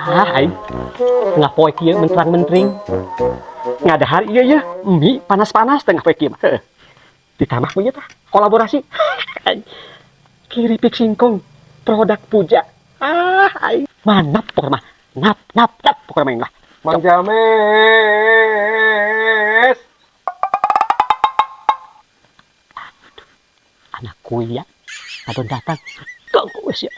Ah, aing ngapoe kieu menterang-mentering. Ngadahar ieu ya, mie panas-panas tengah poe kieu mah. Heuh. Ditambah ku ieu tah, kolaborasi. Aing. Kiripik singkong produk Puja. Ah, aing manap pokoknya mah. Nap nap nap pokoknya mah lah. Mang James. Anak kuya atau datang ganggu wes ya.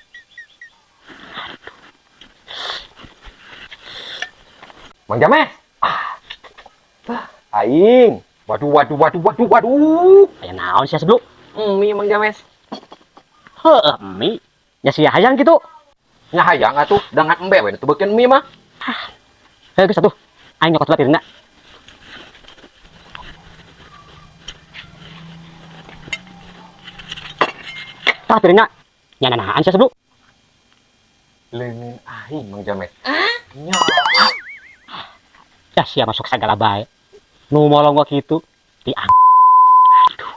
Mang James. Ah. Aing. Waduh, waduh, waduh, waduh, waduh. Aya naon sia sebelum? Mie Mang James. Heuh, mie. Nya sia hayang gitu. Nya hayang atuh, dangan embe we teu beukeun mie mah. Heuh, geus atuh. Aing nyokot heula piringna. Tah piringna. Nya nanahaan sia sebelum. Leungeun aing Mang James. Nya. Ya sia masuk sagala bae. Nu molongo kitu di aduh.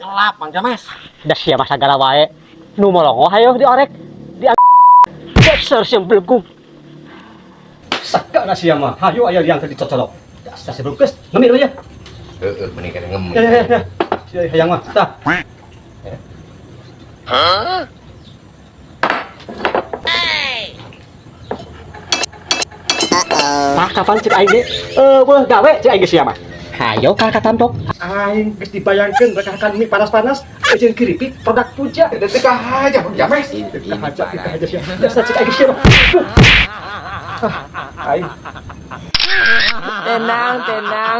Ngelap Mang James. Da sia mah sagala wae. Nu molongo hayo diorek di dasar sia belgung. Sagala sia mah hayo aya yang tadi cocolok. Dasar sia belgung geus ngemir we ya. Heeh, mending kana ngemil. Ya ya ya. Sia hayang mah tah. Tah kapan cek aing ge? Eueuh gawe cek aing ge sia mah. Hayo ka katamtok. Aing geus dibayangkeun rekakan mie panas-panas jeung keripik produk Puja. Teu kahaja Mang James. Kahaja kahaja sia. Dasar cek aing ge sia mah. Ah, aing Tenang, tenang.